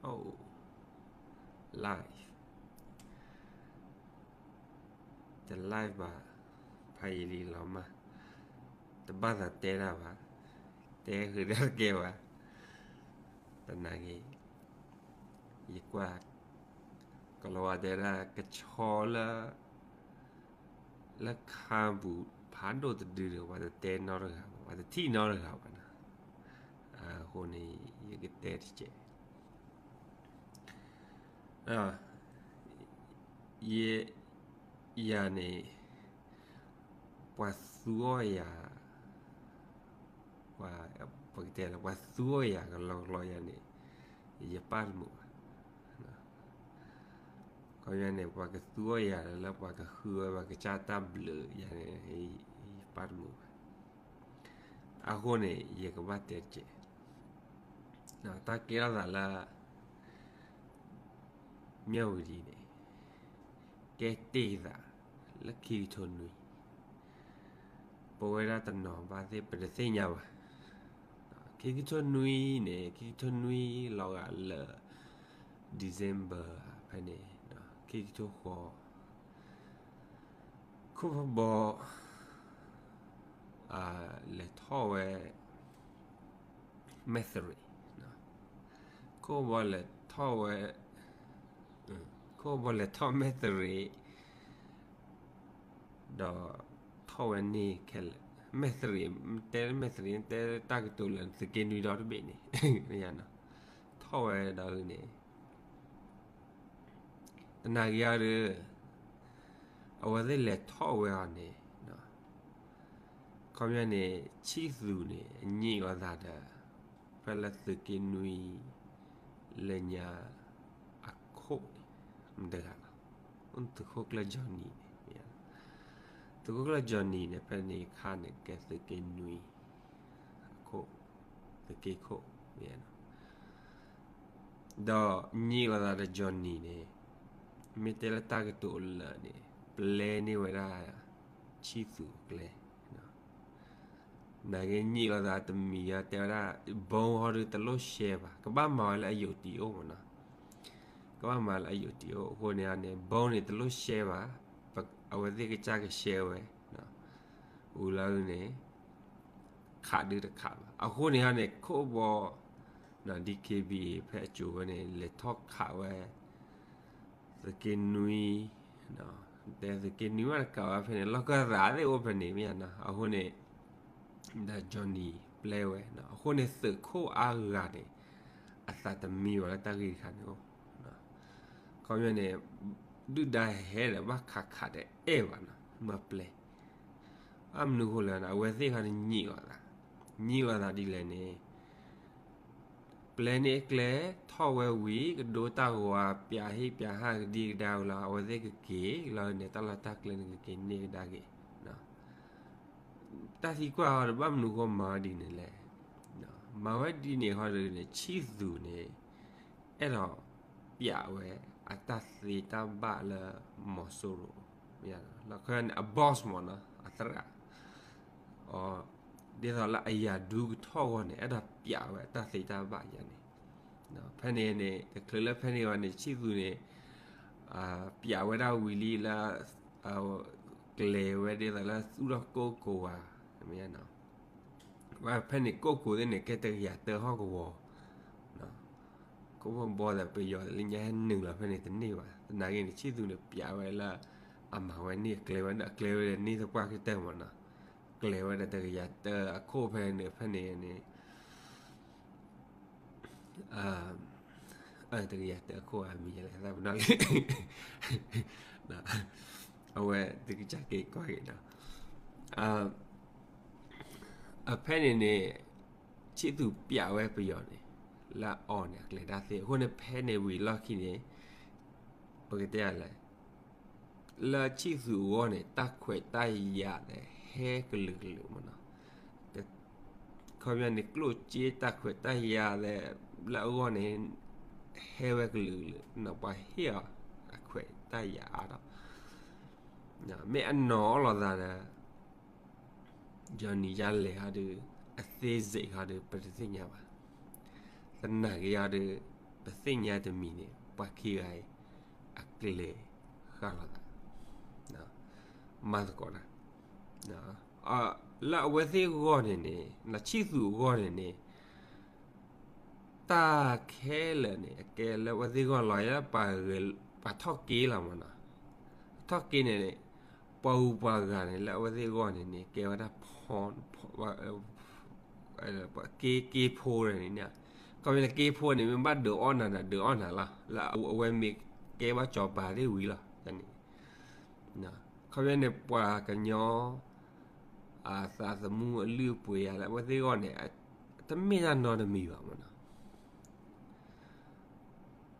Oh, live. တ live ဘၣ်, ဖးယံာ်လံလီၤမး, တဘၣ်သးတဲတၢ်ဘၣ်, တဲဃုာ်တၢ်တကဲဘၣ်, တနာ်က့ၤ, ယကွၢ်, ကလီၤဝါတဲဒၣ် ကဆီလၢ လၢခါပူၤဖးဒိၣ်တဒုဒီး ပှၤတတဲနီတဂၤဘၣ်, ပှၤတထံၣ်နီတဂၤဘၣ်နီၤ. အဃိန့ၣ် ယကတဲတကဲး. ယၤန့ၣ် ပှၤသူအီၣ်ယၤ, ပှၤကတဲလၢ ပှၤသူအီၣ်ယၤကလီကလီယၤန့ၣ် ယပၢ်တမုာ်ဘၣ်. ခီပညီန့ၣ် ပှၤကသူအီၣ်ယၤလၢပှၤကဃုဝဲပှၤကစၢ်တၢ်ဘျုးယၤန့ၣ် ယပၢ်တမုာ်ဘၣ်. အဃိန့ၣ် ယကဘၣ်တဲတကဲး. တၢ်ကဲထီၣ်သးလၢ မၠၣ်ဝတံၤန့ၣ် ကဲတ့ၢ်သးလၢခံကထိနွံ, ပဝဲဒၣ်တနီၤဘၣ်သ့ၣ် ပတသ့ၣ်ညါဘၣ်. ခံကထိနွံန့ၣ် ခံကထိနွံလီၤဂာ်လၢ December ဖဲန့ၣ်, ခံကထိဃိး ခိၣ်ဖဘီ လဲၤထီၣ်ဝဲ မဲၣ်သရံး, ခိၣ်ဖဘီလဲၤထီၣ်ဝဲ, ခိၣ်ဖဘီလဲၤထီၣ်မဲၣ်သရံး, ဒီးထီၣ်ဝဲန့ၣ်ခဲလၢာ်, မဲၣ်သရံး, တဲမဲၣ်သရံး တဲတၢ်ကတိၤလၢသုးက့နွံဒီတဘ့ၣ်န့ၣ်, ထီၣ်ဝဲဒီးန့ၣ် တနာ်က့ၤအီၤဒီး အဝဲသ့ၣ်လဲၤထီၣ်ဝဲအီၤန့ၣ်, ခီပညီန့ၣ် ဆံၣ်သူးန့ၣ် အညံးအီၤသးဒီး ဖဲလၢသုးက့နွံ လၢညါအခိၣ်န့ၣ် မတဂၤလီၤ. သုးခိၣ်ကျၢၢ် Johnny န့ၣ်, သုးခိၣ်ကျၢၢ် Johnny န့ၣ် ဖဲန့ၣ်အခါန့ၣ် ကဲသုးက့နွံ အခိၣ်, သုးက့ခိၣ်, ဒီးညံးလီၤသးဒီး Johnny န့ၣ်, မ့ၢ်တဲလၢတၢ်ကတိၤလၢာ်န့ၣ် ပျဲန့ၢ်ဝဲဒၣ် ဆံၣ်သူးအကျဲ, နာ်က့ၤညံးလီၤသးတမံၤအံၤ တဲဝဲဒၣ် ဘီဟီဒုးတလိၣ်ရှဲဘၣ်, ကဘၣ်မၤဝဲလၢအယိာ်တံၢ်အိၣ်မ့ၢ်နီၤ, ကဘၣ်မၤလၢအယိာ်တံၢ်အိၣ်အဃိန့ၣ်န့ၣ် ဘီန့ၣ်တလိၣ်ရှဲဘၣ်, အဝဲသ့ၣ်ကစၢ်ကရှဲဝဲ, အူလၢန့ၣ် ခးဒုးတခးဘၣ်. အဃိန့ၣ်န့ၣ် ခိၣ်ဘီ DKBA ဖဲအစိၤဝဲန့ၣ် လဲၤထီၣ်ခးဝဲ သုးက့နွံ, တဲသုးက့နွံမးတကးဝဲဖဲန့ၣ် လီၢ်ကၢၢ်သးသ့ၣ်အိၣ်ဖဲန့ၣ်မ့ၢ်နီၤ. အဃိန့ၣ် ဒီး Johnny ပျဲဝဲ, အဃိန့ၣ်သုးခိၣ်အါဂၤန့ၣ် အသးတမံဘၣ်လၢတၢ်ဂ့ၢ်တခါန့ၣ်အိၣ်, ခီပညီန့ၣ် ဒုၣ်ဒါဟဲဒီးဘၣ်ခးခးဒီးအဲၣ်ဘၣ်နီၤ မၤပျဲ ဘၣ်မနုၤဃိလဲၣ်န့ၣ် အဝဲသ့ၣ်ခီန့ၣ်ညံးလီၤသး, ညံးလီၤသးဒ်လဲၣ်န့ၣ် ပျဲန့ၢ်အကျဲ ထီၣ်ဝဲဝံၤ ကဒိတၢ်ဂီၤ ပျးဟ့ၣ်ပျးဟၣ်ကဒံကဒါဝံၤလီၤ အဝဲသ့ၣ်ကက့ၤလီၤန့ၣ် တၢ်လီၢ်တၢ်ကျဲန့ၣ် ကက့ၤန့ၢ်ကဒါက့ၤ တၢ်သံကွၢ်ဟီဒီး ဘၣ်မနုၤဃိမၤဝဲဒ်န့ၣ်လဲၣ်. မၤဝဲဒ်န့ၣ်ဟီဒီးန့ၣ် ဆံၣ်သူးန့ၣ် အဲၣ်ဒိးပျးဝဲအတၢ်သ့တၢ်ဘၣ်လၢမီၤစိရိၤ, လီခီန့ၣ် အ boss မ့ၢ်နီၤ အသရၣ်, ဒ်သိးလၢအယၤဒူကထီၣ်အဂီၢ်န့ၣ် အဲၣ်ဒိးပျးဝဲအတၢ်သ့တၢ်ဘၣ်ယၤန့ၣ်, ဖဲန့ၣ်န့ၣ် တချုးလၢဖဲန့ၣ်ဝဲန့ၣ် ဆံၣ်သူးန့ၣ် ပျးဝဲဒၣ်ဝံၤလံလၢ ကျဲၤဝဲဒ်သိးလၢသူၣ်ထီၣ်ကိၢ်ကိၤဝဲ, မ့ၢ်နီၤ, ဝဲဖဲန့ၣ်ကိၢ်ကိၤသ့ၣ်န့ၣ် ကဲတကယၤတၢဟီၣ်ကဝီၤ, ခိၣ်ဖိဘီဒီးပယီၤလၢညါဟဲနုာ်လီၤဖဲန့ၣ်တန့ၢ်ဘၣ်. သနာ်က့န့ၣ် ဆံၣ်သူးန့ၣ်ပျးဝဲလၢ အမၤဝဲန့ၢ်အကျဲဝဲဒီး အကျဲဝဲဒီးန့ၢ်သပှၢ်ကတၢၢ်မ့ၢ်နီၤ, ကျဲၤဝဲဒီးတကယၤတၢအခိၣ်ဖဲန့ၣ် ဖဲန့ၣ်န့ၣ် တကယၤတၢအခိၣ်အမံၤလဲၣ် သးပနီၣ်လံ, အဝဲသုကစၢ်က့ၤကွၢ်က့ၤနီၤ, အဖဲန့ၣ်န့ၣ် ဆံၣ်သူးပျးဝဲပယီၤန့ၣ် လၢအီၤန့ၣ် အကျဲၤတၢ်သ့ အဃိန့ၣ် ဖဲန့ၣ်ဝံၤလီၢ်ခံန့ၣ် ပကတဲလဲၣ် လၢဆံၣ်သူးအဂီၢ်န့ၣ် တၢ်ခွဲးတၢ်ယာ်သ့ၣ်ဟဲကလုာ်ကလုာ်မ့ၢ်နီၤ, ခီပညီန့ၣ် ကျိၣ်စ့တၢ်ခွဲးတၢ်ယာ်သ့ၣ် လၢအဂီၢ်န့ၣ် ဟဲဝဲကလုာ်ကလုာ် ပှၤဟ့ၣ်အီၤအခွဲးတၢ်ယာ်အါထီၣ်, မ့ၢ်အနီၤအီၣ်လိာ်သးဒီး ယီၤနံၤယါလဲၤဟီဒီး အသ့စ့းဟီဒီး ပတသ့ၣ်ညါဘၣ်. သနာ်က့ဟီဒီး ပသ့ၣ်ညါတမံၤန့ၣ် ပှၤခံဂၤအံၤ အကျဲၤဃာ်လိာ်သး မၤသကိးတၢ် လၢအဝဲသ့ၣ်အဂီၢ်န့ၣ်န့ၣ် ဆံးသူၣ်အဂီၢ်န့ၣ်န့ၣ် တၢ်ခဲလၢာ်န့ၣ် အကဲလၢအဝဲသ့ၣ်ဂီၢ်လီၤ ပှၤထီၣ်က့ၤလီၤမးနီၤ. ထီၣ်က့ၤန့ၣ်န့ၣ် ပှၤဂုၤပှၤဂၤန့ၣ် လၢအဝဲသ့ၣ်ဂီၢ်န့ၣ်န့ၣ် ကဲဝဲဒၣ်ဖီ က့ၤက့ၤဖိန့ၣ်န့ၣ် ခီဖျိလၢက့ၤဖိန့ၣ် မ့ၢ်ဘၣ်ဒုးအီၣ်နၤဒီးဒုးအီၣ်နၤလီၤ လၢအဝဲမ့ၢ်ကဲဘၣ်စီၤပၤသ့ၣ်ဝံၤလီၤန့ၣ် ခီဖျိန့ၣ် ပှၤကညီ အသးသမူအလုၢ်အပှ့ၤယၤလၢအဝဲသ့ၣ်ဂီၢ်န့ၣ် တမ့ၢ်တၢ်နီတမံၤဘၣ်မးနီၤ.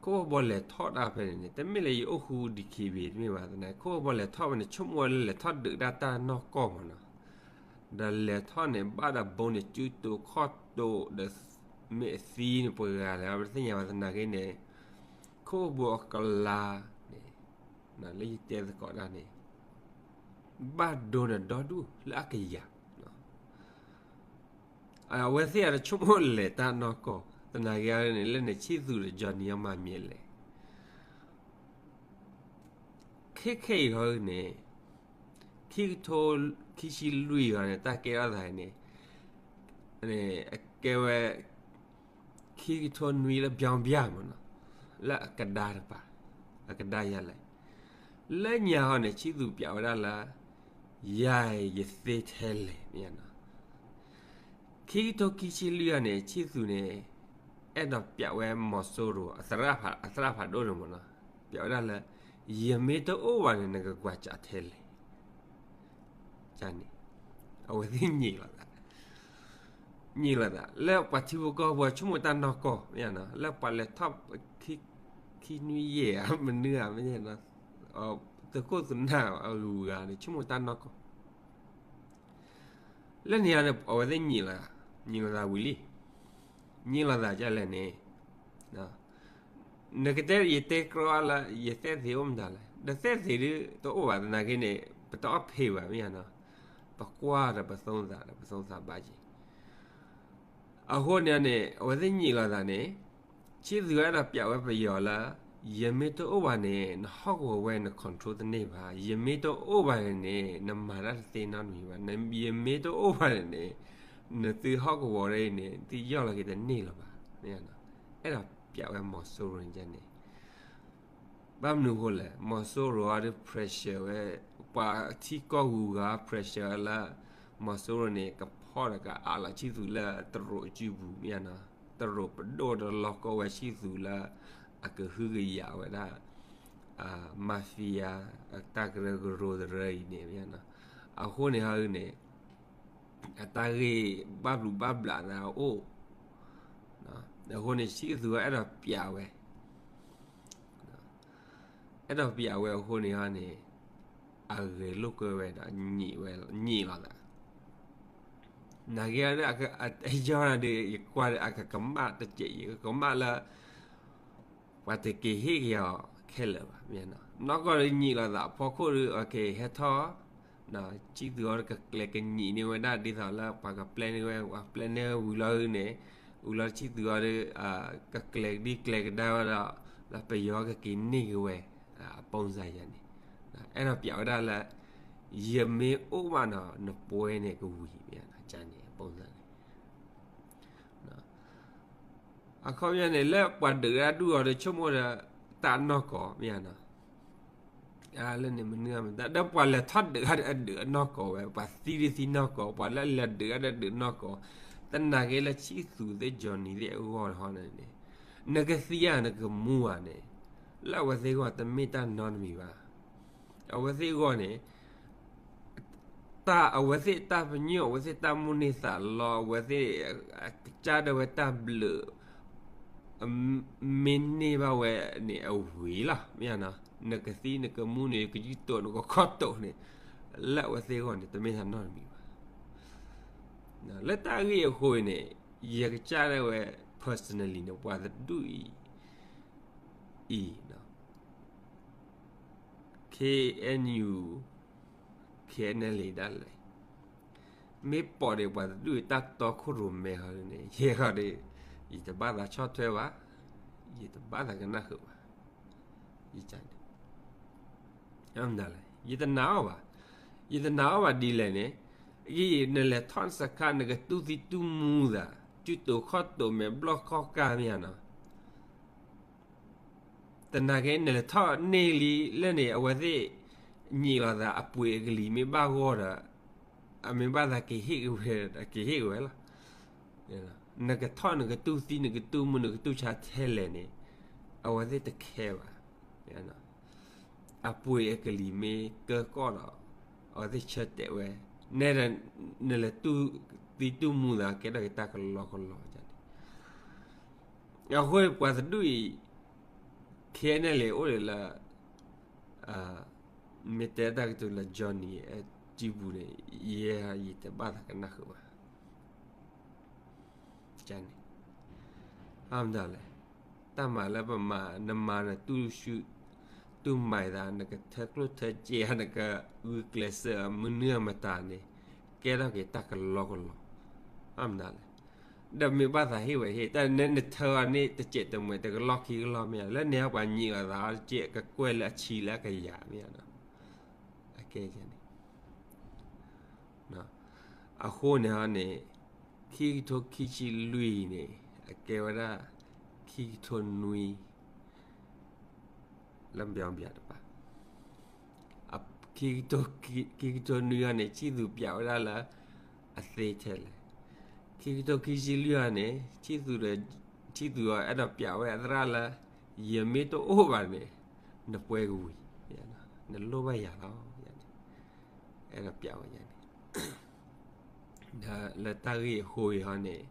ခိၣ်ဘီလဲၤထီၣ်တၢ်ဖဲန့ၣ်န့ၣ် တမ့ၢ်လၢယအိၣ်ဃူဒံးခံဘ့ၣ်တမ့ၢ်ဘၣ် သနာ်က့ ခိၣ်ဘီလဲၤထီၣ်ဖဲန့ၣ် ဆိကမိၣ်ဝဲလၢလဲၤထီၣ်ဒုးတၢ်တၢ်နီၢ်ကီၢ်မးနီၤ. ဒီးလဲၤထီၣ်န့ၣ် ဘၣ်ဒီးဘိန့ၣ် စုတိာ်ခီၣ်တိာ်ဒီး မ့ၢ်အသံန့ၣ် ပှၤဂၤလဲၣ် ပတသ့ၣ်ညါဘၣ်သနာ်က့န့ၣ် ခိၣ်ဘီအကလါန့ၣ် လၢယတဲသကိးတၢ်န့ၣ် ဘၣ်ဒိန့ၣ်ဒီဒူၣ်လၢအကယၤ အဝဲသ့ၣ်အတဆိကမိၣ်လဲၤတၢ်နီၢ်ကီၢ် သနာ်က့န့ၣ် လၢန့ၣ်ဆံးသူၣ်ဒီး Johnny အမၤမံၤလဲၣ် ခဲခဲအံၤဟီန့ၣ် ခံကထိခံဆံလွံၢ်ဂီၤန့ၣ် တၢ်ကဲထီၣ်သးန့ၣ် အကဲဝဲ ခံကထိနွံလၢ ပြောင်းပြန် မးနီၤ လၢအကဒါတပၤ အကဒါယၤလဲၣ် လၢညါဟီန့ၣ် ဆံးသူၣ်ပျးဝဲဒၣ်လၢ ယၤယသ့ထဲလဲၣ်မ့ၢ်နီၤ ခံကထိခံဆံလွံၢ်ဂီၤန့ၣ် ဆံးသူၣ်န့ၣ် အဲၣ်ဒိးပျးဝဲမီၤစိရိၤ အသရၣ်ဖးဒိၣ်န့ၣ်မးနီၤ ပျးဝဲဒၣ်လၢ ယမ့ၢ်တအိၣ်ဘၣ်န့ၣ် နကကွၢ်စးထဲလဲၣ် န့ၣ် အဝဲသ့ၣ်ညံးလိာ်သး ညံးလိာ်သး လၢပှၤထံဖိကီၢ်ဖိဆိကမိၣ်တၢ်နီၢ်ကီၢ်မ့ၢ်နီၤ လၢပှၤလဲၤထီၣ် ခံနွံယဲၢ်ဧါ မနုၤဧါ မ့ၢ်နီၤ သုးခိၣ်သုးနၢ်အဂုၤအဂၤန့ၣ် ဆိကမိၣ်တၢ်နီၢ်ကီၢ် လၢန့ၣ်န့ၣ် အဝဲသ့ၣ်ညံးလိာ်သး ညံးလိာ်သးဝံၤလံ ညံးလိာ်သးဒ်လဲၣ်န့ၣ် နကတဲယတဲကြီအါလၢ ယသဲၣ်သ့ၣ်အိၣ်မတၤလဲၣ် ဒီးသဲၣ်သ့ၣ်ဒုး တအိၣ်ဘၣ်သနာ်က့န့ၣ် ပတအီၣ်ဖံးဘၣ်မ့ၢ်နီၤ ပကွၢ်ဒီးပသိသးဒီးပသိသးဘၣ်က့ၤ အဃိန့ၣ်န့ၣ် အဝဲသ့ၣ်ညံးလိာ်သးန့ၣ် ဆံးသူၣ်အဲၣ်ဒိးပျးဝဲပယီၤလၢ ယမ့ၢ်တအိၣ်ဘၣ်န့ၣ် နဟီၣ်ကဝီၤဝဲ န control တန့ၢ်ဘၣ် ယမ့ၢ်တအိၣ်ဘၣ်န့ၣ်န့ၣ် နမၤတၢ်တသ့နီတမံၤဘၣ် ယမ့ၢ်တအိၣ်ဘၣ်န့ၣ်န့ၣ် နသုဟီၣ်ကဝီၤဒ်အံၤန့ၣ် သုယီၢ်လီၤက့ၤတန့ၢ်လၢၤဘၣ် အဲၣ်ဒိးပျးဝဲမီၤစိရိၤန့ၣ်န့ၣ် ဘၣ်မနုၤအဃိလဲၣ် မီၤစိရိၤအီၤဒုး pressure ဝဲ ပှၤထံကီၢ်ဂုၤဂၤ pressure ဝဲလၢ မီၤစိရိၤန့ၣ် ကဖီၣ်ဒီးကအးလီၤဆံးသူၣ်လၢတရူးအစုပူၤမ့ၢ်နီၤ တရူးပဒိၣ်တလီၢ်ကီၢ်ဝဲဆံးသူၣ်လၢ အကဟုကယာ်ဝဲဒၣ် mafia အတၢ်ကရၢကရိတရၢအံၤန့ၣ်မ့ၢ်နီၤ အဃိန့ၣ်ဟီန့ၣ် အတၢ်ဂ့ၢ်ဘၣ်ဘျုးဘၣ်ဘျးသးအိၣ် အဃိန့ၣ် ဆံးသူၣ်အဲၣ်ဒိးပျးဝဲ အဲၣ်ဒိးပျးဝဲအဃိန့ၣ်ဟီန့ၣ် အဂဲၤလိာ်ကွဲဝဲဒီး ညံးလိာ်သး နာ်က့ ယီၤဒီး ယကွၢ်ဒီး အကကမၣ်တစဲး ယကကမၣ်လၢ ပှၤတက့ၤဟ့ၣ်က့ၤအီၤခဲလၢာ်ဘၣ် မ့ၢ်နီၤ နီၢ်ကီၢ်ဒီးညံးလိာ်သး အဖီခိၣ်ဒီး အကဟဲထီၣ် ဆံးသူၣ်အီၤကကျဲၤကညံးန့ၢ်ဝဲဒၣ် ဒ်သိးလၢပှၤကပျဲန့ၢ်ဝဲ ပှၤပျဲန့ၢ်ဝံၤလီၤန့ၣ် ဝံၤလီၤဆံးသူၣ်အီၤဒီး ကကျဲၤဒ်ကျဲၤကဒါဝဲဒီး လၢပယီၤကက့ၤန့ၢ်က့ၤဝဲ အပုံစံယၤန့ၣ် အဲၣ်ဒိးပျးဝဲဒၣ်လၢ ယမ့ၢ်အိၣ်ဘၣ်နီၤ နပှဲၤန့ၣ်ကဝံၤ မ့ၢ်န့ၣ် အပုံစံန့ၣ် အခီပညီန့ၣ် လၢပှၤဒုးတၢ်ဒုးအီၤဒီး ဆိကမိၣ်ဒီး တၢ်နီၢ်ကီၢ် မ့ၢ်ဧါနီၤ လၢန့ၣ်မနုၤမတၤ ဒီးပှၤလဲၤထီၣ်ဒုးတၢ်ဒီး အဒုးအနီၢ်ကီၢ်ဝဲ ပှၤသံဒုးသံနီၢ်ကီၢ် ပှၤလၢလဲၤဒုးတၢ်ဒီးဒုးနီၢ်ကီၢ် သနာ်က့လၢဆံးသူၣ်သ့ၣ် Johnny သ့ၣ်အဂီၢ်တဟီန့ၣ်န့ၣ် နကသံဧါ နကမူဧါန့ၣ် လၢအဝဲသ့ၣ်အဂီၢ်တမ့ၢ်တၢ်နီတမံၤဘၣ် အဝဲသ့ၣ်အဂီၢ်န့ၣ် တၢ်အဝဲသ့ၣ်တၢ်ပညိၣ် အဝဲသ့ၣ်တၢ်မိၣ်န့ၢ်သးလီ အဝဲသ့ၣ် ကစၢ်ဒၣ်ဝဲတၢ်ဘျုး မ့ၢ်န့ၢ်ဘၣ်ဝဲန့ၣ်အဝံၤလီၤ မ့ၢ်ဧါနီၤ နကသံနကမူန့ၣ် ကယုၢ်တိာ်နကခီၣ်တိာ်န့ၣ် လၢအဝဲသ့ၣ်အဂီၢ်န့ၣ် တမ့ၢ်တၢ်နီတမံၤဘၣ် လၢတၢ်ဂ့ၢ်အဃိန့ၣ် ယကစၢ်ဒၣ်ဝဲ personally န့ၣ် ပှၤတဒူၣ်အံၤ အံၤ KNU KNLA ဒၣ်လဲာ် မ့ၢ်ပိာ်ဒီးပှၤတဒူၣ်အံၤ တၢ်တီခိၣ်ရိၣ်မဲဟီန့ၣ် ယဲဃီဒီး ယတဘၣ်သးဆီၣ်ထွဲဘၣ် ယတဘၣ်သးကနၣ်ဃုာ်ဘၣ်. ယန့ၣ် ယတနာ်အီၤဘၣ်. ယတနာ်အီၤဘၣ်ဒ်လဲၣ်န့ၣ်, အံၤနလဲၤထီၣ်နစခါ နကတူၢ်သံတူၢ်မူသး, စုတိာ်ခီၣ်တိာ်မဲာ်ဘျီၣ်ခီၣ်ကၢ်မ့ၢ်ဧါနီၤ. တနာ်က့ နလဲၤထီၣ်န့ၢ်လံလၢန့ၣ် အဝဲသ့ၣ်ညံးလီၤသး အပှ့ၤအကလံၤမ့ၢ်ဘၣ်ဂီၢ်ဒီး အမ့ၢ်ဘၣ်သးကဟ့ၣ်က့ၤဝဲ, ကဟ့ၣ်က့ၤဝဲလီၤ. နကထီၣ်နကတူၢ်သံ နကတူၢ်မူ နကတူၢ်ဆါထဲလဲၣ်န့ၣ် အဝဲသ့ၣ်တခဲဘၣ်. အပှ့ၤအကလံၤမ့ၢ်ကၢကီၢ်ဒီး အဝဲသ့ၣ်ဆၢတဲာ်ဝဲ, နဲဒၣ် နလဲၤတူၢ်သံတူၢ်မူသး ကဲထီၣ်က့ၤတၢ်ကလီကလီန့ၣ်. အဃိပှၤတဒူၣ်အံၤ ခဲန့ၣ်လဲၤအိၣ်ဒံးလၢ မ့ၢ်တဲတၢ်ကတိၤလၢ Johnny အစုပူၤန့ၣ် ယဲယတဘၣ်သးကနၣ်ဃုာ်ဘၣ်. န့ၣ် အမတၤလဲၣ်, တၢ်မၤလၢပမၤ နမၤနတူၢ်ဆူၣ် တူၢ်မၤသး နကထၢကျိၣ်ထၢစ့ဧါ နကဂုာ်ကျဲးစၢးမနုၤအမတၤန့ၣ် ကဲထီၣ်က့ၤတၢ်ကလီကလီ, အမတၤလဲၣ်. ဒီးမ့ၢ်ဘၣ်သးဟ့ၣ်ဝဲဟ့ၣ် တၢ်နထၢအီၤန့ၣ် တစဲးတမှဲး တကလီၢ်ခံကလီၢ်မ့ၢ်ဧါ, လၢန့ၣ်ပှၤညံးအီၤသးတကဲး ကကွဲၢ်လၢအဆံလၢအကယၤမ့ၢ်ဧါနီၤ. အကဲန့ၣ် အဃိန့ၣ်န့ၣ် ခံကထိခံဆံလွံၢ်အံၤန့ၣ် အကဲဝဲဒၣ် ခံကထိနွံ လၢပျီပျီတပၤ, ခံကထိနွံအံၤန့ၣ် ဆံးသူၣ်ပျးဝဲဒၣ်လၢ အသ့ထဲလဲၣ်, ခံကထိခံဆံလွံၢ်အံၤန့ၣ် ဆံးသူၣ်ဒီး ဆံးသူၣ်အီၤ အဲၣ်ဒိးပျးဝဲအသရၣ်လၢ ယမ့ၢ်တအိၣ်ဘၣ်န့ၣ် နပှဲၤကဝံၤ, နလိၣ်ဘၣ်ယၤလီၤ. အဲၣ်ဒိးပျးဝဲယၤန့ၣ် ဒီးလၢတၢ်ဂ့ၢ်အဃိအံၤဟီန့ၣ်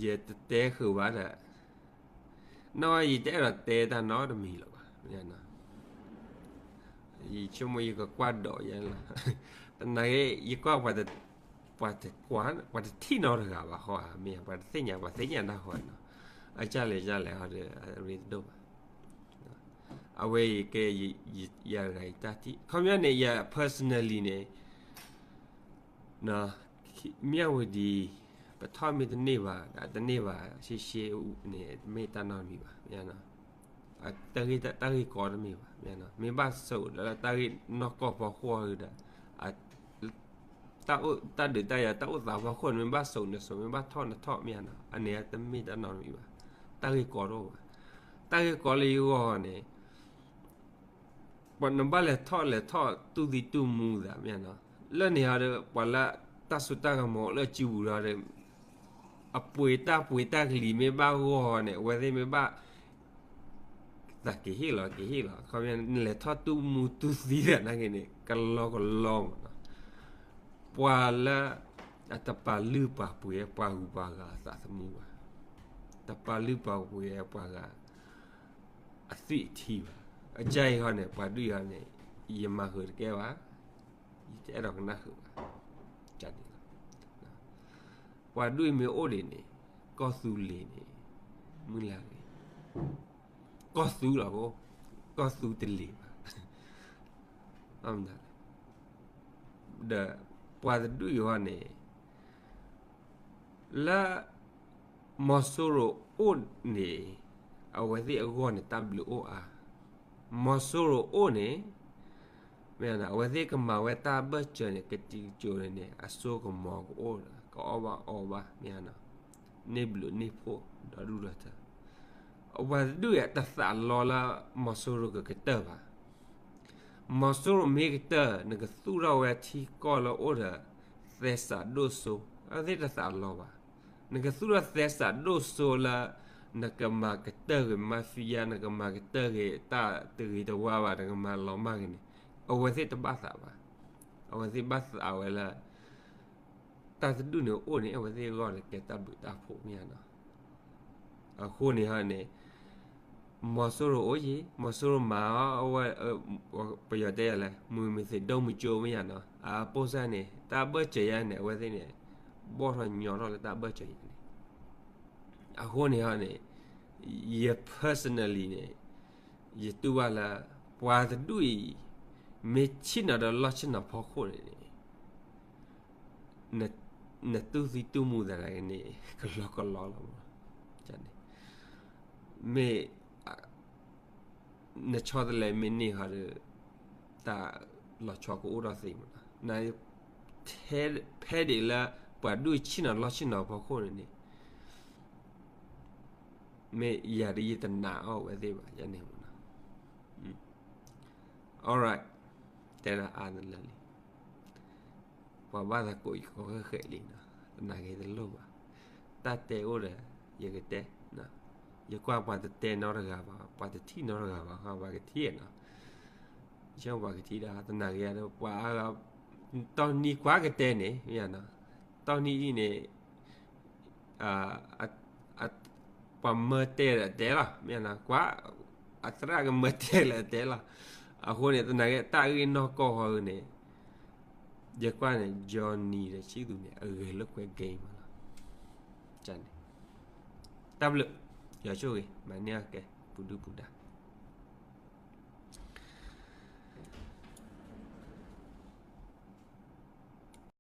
ယတတဲဃုာ်ဘၣ်ဒီး နီၢ်ဝဲ ယတအဲၣ်ဒိးတဲတၢ်နီတမံၤလၢၤဘၣ်. ယဆိကမိၣ်ယကကွၢ်ဒိးယဲလီၤ. တနာ်က့ ယကွၢ် ပှၤတကွၢ် ပှၤတထံၣ်နီတဂၤဘၣ်ဃီဧါ, မ့ၢ်ပှၤတသ့ၣ်ညါ ပှၤသ့ၣ်ညါတၢ်ဃီနီၤ, အကၢ်လဲၣ်ကၢ်လဲၣ်ဟီဒီး အရ့တဒိၣ်ဘၣ်. အဝဲအံၤကဲ ယတဂၤအံၤတၢ်ထံၣ် ခီပညီန့ၣ် ယ personally န့ၣ် မၠၣ်ဝတံၤ ပထီၣ်မ့ၢ်တန့ၢ်ဘၣ် ဒီးတန့ၢ်ဘၣ် ရှဲရှဲအူန့ၣ် တမ့ၢ်တၢ်နီတမံၤဘၣ်. တၢ်ဂ့ၢ်ကီတမ့ၢ်ဘၣ်. မ့ၢ်ဘၣ်ဆိးဒီးတၢ်ဂ့ၢ်နီၢ်ကီၢ်ဖီခိၣ်ဒီး တၢ်ဒုးတၢ်ယၤ တၢ်အိၣ်သးဖီခိၣ်န့ၣ် မ့ၢ်ဘၣ်ဆိးနဆိး မ့ၢ်ဘၣ်ထီၣ်နထီၣ်မ့ၢ်ဧါနီၤ, အန့ၣ်တမ့ၢ်တၢ်နီတမံၤဘၣ်. တၢ်ဂ့ၢ်ကီတအိၣ်ဘၣ်. တၢ်ဂ့ၢ်ကီလၢယဂီၢ်န့ၣ် ပှၤနဘၣ်လဲၤထီၣ်လဲၤထီၣ်တူၢ်သံတူၢ်မူသးမ့ၢ်ဧါနီၤ, လၢန့ၣ်ဟီဒီး ပှၤလၢတၢ်စိတၢ်ကမီၤလၢစုပူၤဒီး အပှ့ၤတၢ်ပှ့ၤတၢ်ကလံၤမ့ၢ်ဘၣ်ဂီၢ်န့ၣ် အဝဲသ့ၣ်မ့ၢ်ဘၣ် သးက့ၤဟ့ၣ်လီၤ က့ၤဟ့ၣ်လီၤ ခီပညီ နလဲၤထီၣ်တူၢ်မူတူၢ်သံသးနာ်က့န့ၣ် ကလီကလီမးနီၤ. ပှၤလၢ အတပာ်လုၢ်ပာ်ပှ့ၤပှၤဂုၤပှၤဂၤအသးသမူဘၣ်, တပာ်လုၢ်ပာ်ပှ့ၤပှၤဂၤ အသွံၣ်အထံဘၣ်. အကၢ်အံၤဟီန့ၣ် ပှၤဒုၣ်အံၤဟီန့ၣ် ယမၤဃုာ်တကဲဘၣ်, ယတအဲၣ်ဒိးကနၣ်ဃုာ်ဘၣ်. န့ၣ် ပှၤဒုၣ်အံၤမ့ၢ်အိၣ်ဒံးန့ၣ် ကီၢ်သူလ့ၤန့ၣ် မုၢ်လၢ်ဂ့ၤ, ကီၢ်သူလီၤ, ကီၢ်သူတလ့ၤဘၣ်. ဒီး ပှၤတဒူၣ်အံၤဟီန့ၣ် လၢ မီၤစိရိၤအိၣ်န့ၣ် အဝဲသ့ၣ်အဂီၢ်န့ၣ် တၢ်ဘျုးအိၣ်အါ. မီၤစိရိၤအိၣ်န့ၣ် မ့ၢ် အဝဲသ့ၣ်ကမၤဝဲတၢ်ဘၢၣ်စၢၤန့ၣ် ကတံၤကစိၤန့ၣ်န့ၣ် အစိကမီၤကအိၣ်ဒီး ကအီၣ်ဘၣ်အီဘၣ် မ့ၢ် န့ၢ်ဘျုးန့ၢ်ဖှိၣ်ဒီဒူၣ်ဒီထၢ. အဝဲသ့ၣ်တဒူၣ်အံၤ တသးလီလၢ မီၤစိရိၤကကတၢၢ်ဘၣ်. မီၤစိရိၤမ့ၢ်ကတၢၢ် နကသူၣ်ထီၣ်ဝဲထံကီၢ်လၢအိၣ်ဒီး သဲစးဒိၣ်စိ, အဝဲသ့ၣ်တသးလီဘၣ်. နကသူၣ်ထီၣ်သဲစးဒိၣ်စိလၢ နကမၤကတၢၢ်ဂ့ၤ mafia, နကမၤကတၢၢ်ဂ့ၤ တၢ်တဂ့ၤတဝါဘၣ် နကမၤလီၤမၢ်ဂ့ၤန့ၣ် အဝဲသ့ၣ်တဘၣ်သးဘၣ်. အဝဲသ့ၣ်ဘၣ်သးဝဲလၢ တၢ်တဒူၣ်န့ၣ်အိၣ်န့ၣ် အဝဲသ့ၣ်အဂီၢ်န့ၣ် ကဲတၢ်ဘျုးတၢ်ဖှိၣ်မ့ၢ်ဧါနီၤ. အဃိန့ၣ်ဟီန့ၣ် မီၤစိရိၤအိၣ်ယံၤ မီၤစိရိၤမၤအီၤ အဝဲ ပယီၤတဲယၤလဲၣ် မုၢ်မသ့ၣ်ဒိၣ်မုၢ်ကၠိမ့ၢ်ဧါနီၤ. အပိၢ်စၢ်န့ၣ် တၢ်ဘၢၣ်စၢၤယၤန့ၣ် အဝဲသ့ၣ်န့ၣ် ဘီၣ်ထီၣ်ညီထီၣ်လၢတၢ်ဘၢၣ်စၢၤယၤန့ၣ်. အဃိန့ၣ်ဟီန့ၣ် ယ personally န့ၣ် ယတူၢ်ဘၣ်လၢ ပှၤတဒူၣ်အံၤ မ့ၢ်ဆ့ၣ်နီၤဒီးလီၢ်ဆ့ၣ်နီၤဖီခိၣ်န့ၣ်န့ၣ် နတူၢ်သံတူၢ်မူသးနာ်က့န့ၣ် ကလီကလီလီၤမး. န့ၣ် မ့ၢ် နဆီတလဲမ့ၢ်န့ၢ်ဟီဒီး တၢ်လီၤဆီကအိၣ်ဒီးသ့မးနီၤ. န ထဲ ဖဲဒၣ်လၢ ပှၤဒိၣ်ဆ့ၣ်နီၤလီၢ်ဆ့ၣ်နီၤဖီခိၣ်န့ၣ်န့ၣ် မ့ၢ်ယၤဒ်ယတနာ်အီၤဝဲသ့ၣ်ဘၣ် ယၤန့ၣ်မးနီၤ. Alright, တဲဒၣ်အါတလၢလံ. ပှၤဘၣ်သးကိးယကိးဃဲၤဃဲၤလံနီၤ, သနာ်က့တလိၣ်ဘၣ်. တၢ်တဲအိၣ်ဒီး ယကတဲ, ယကွၢ်ပှၤတတဲနီတဂၤဘၣ်, ပှၤတထံၣ်နီတဂၤဘၣ်, ပှၤကထံၣ်နီၤ. ယဆိကမိၣ်ပှၤကထံၣ်ဒၣ် သနာ်က့ဒီး ပှၤ တီနံၤကွၢ်ကတဲန့ၣ် မ့ၢ်နီၤ, တီနံၤအံၤန့ၣ် ပှၤမၢတဲလၢအတဲလီၤ, မ့ၢ်နီၤ, ကွၢ် အသရၣ်ကမၢတဲလၢအတဲလီၤ. အဃိန့ၣ် သနာ်က့တၢ်ဂ့ၢ်နီၢ်ကီၢ်ဃီန့ၣ် ယကွၢ်န့ၣ် Johnny ဒီးဆံသူန့ၣ် အဂဲၤလိာ်ကွဲ game မးလီၤ. န့ၣ် တၢ်ဘျုး, ယွၤဆိၣ်ဂ့ၤ, မၤန့ၢ်အကဲ ပူၤဒုၣ်ပူၤဒါ.